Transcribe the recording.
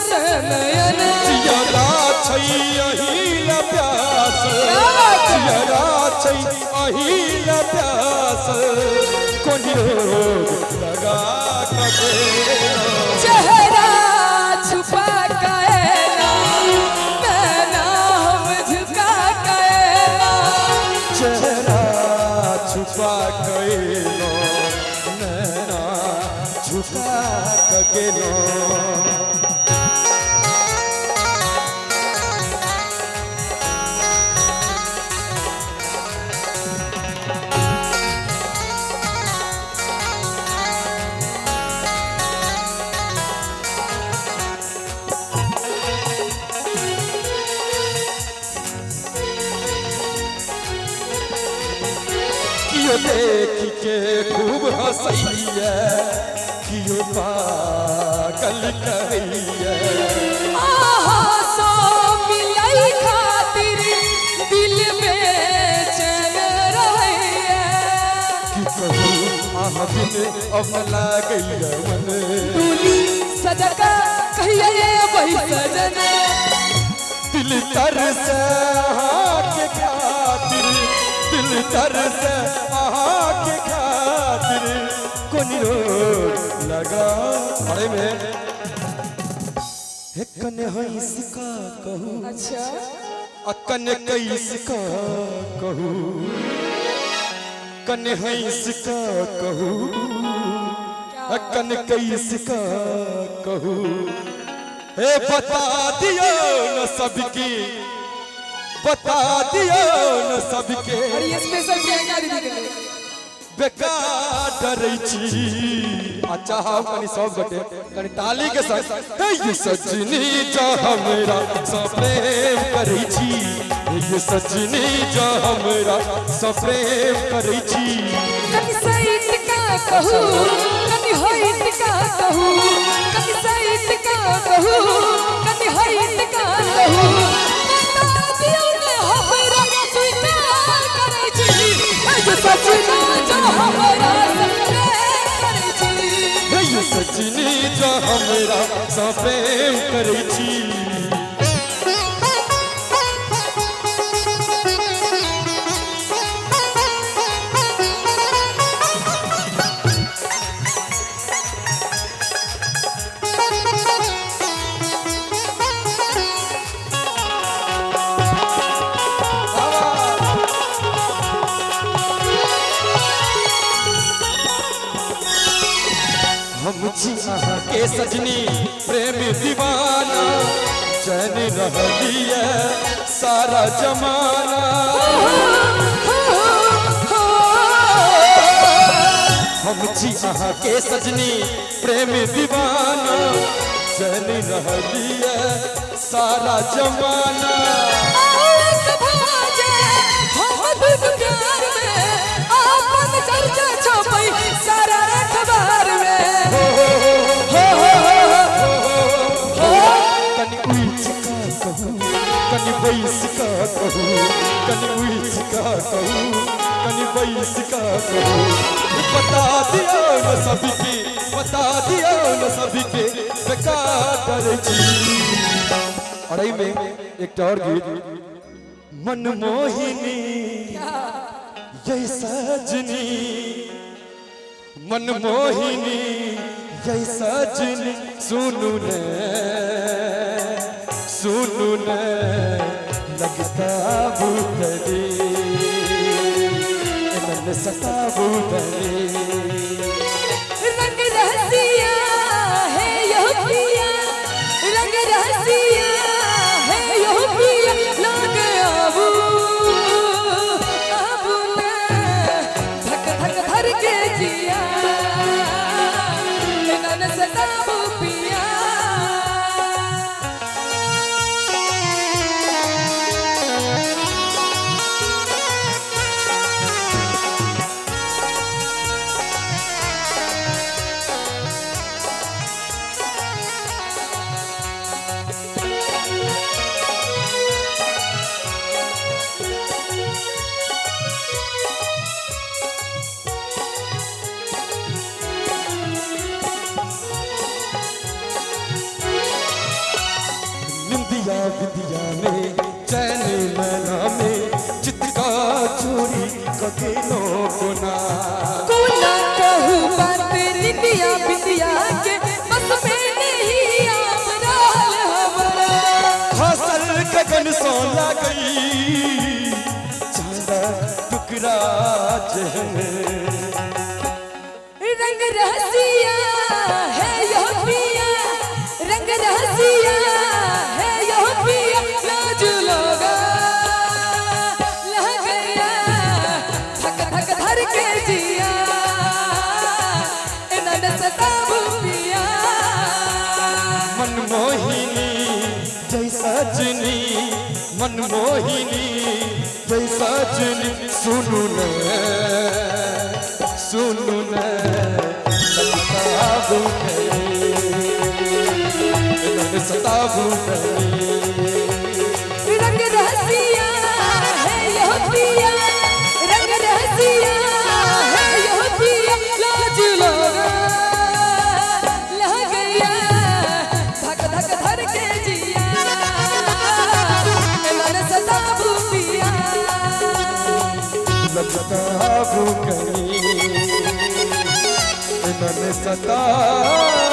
तरस नयन। जियरा छै अही ला प्यास, जियरा छै अही ला प्यास, कोन रोग लगा के। चेहरा छुपा के ना, नैना हम झुका के ना। चेहरा छुपा के नैना झुका के। कियो देख के खूब हंसैया, कियो पागल कहैया। आहा सो मिलै खातिर दिल बेचैन रहैया। की कहू अहाँ बिन अब न लागैया मन। डोली सजका कहिए वही सजन। दिल तरस अहाँ के खातिर, दिल तरस अहाँ के खातिर, कोन रोग लगा अरे में। हे कने हंस का कहू, अच्छा, आ कने कैस का कहू, कने हंस का कहू, आ कने कैस का कहू। हे बता दियो न सबके, बता दियो न सबके। और ये स्पेशल प्रियंका दीदी के लिए। बेकार डरै छी। अच्छा हाँ, कनी सब गोटे कनी ताली के संग। हे ये सजनी जो हमरा सँ प्रेम करै छी, हे ये सजनी जो हमरा सँ प्रेम करै छी। कनि सैत का कहू, कनि होइत का कहू, कनि सैत का कहू, कनि होइत का कहू। बता दियौ ने हमरा स्वीकार करै छी, हे जे सजना जो हमरा से प्रेम करै छी। हे ये सजनी जो हमरा सँ प्रेम करै छी। हम छी अहाँ के सजनी प्रेम दीवाना, चैन रहलिए सारा जमाना। हम छी अहाँ के सजनी प्रेम दीवाना, चैन रहलिए सारा जमाना। एक भाजे हम दुनु प्यार में, आपन चर्चा छपै सारा अखबार में। हो हो हो हो हो हो। कनि उइच का कहू, कनि बैस का कहू, कनि उइच का कहू, कनि बैस का कहू। बता दियो न सबके, बता दियो न सबके, बेकार डरै छी। और एहिमे एकटा और गीत। मनमोहिनी ये सजनी, मनमोहिनी ये सजनी, सुनू ने सुनू ने लगता भूतनी, मन सता भूतनी। रंग रहसिया है यो पिया, रंग रहसिया है यो पिया, लोग आबू आबू ने धक धक धर के जिया, नन सताबू पिया। रहसिया है यो पिया, रंग रहसिया है यो पिया, लाज लगा लह गया, धक धक धर के जिया, इन्हन सताबू पिया। मनमोहिनी जय सजनी, मनमोहिनी जय सजनी, सुनू न सुनू न सताबू करी, सताबू करी। रंग रहसिया है यो पिया, रंग रहसिया है यो पिया, लाज लगा लह गया, धक धक धर के जिया, इन्हन सताबू पिया। सताबू करी, इन्हन सताबू।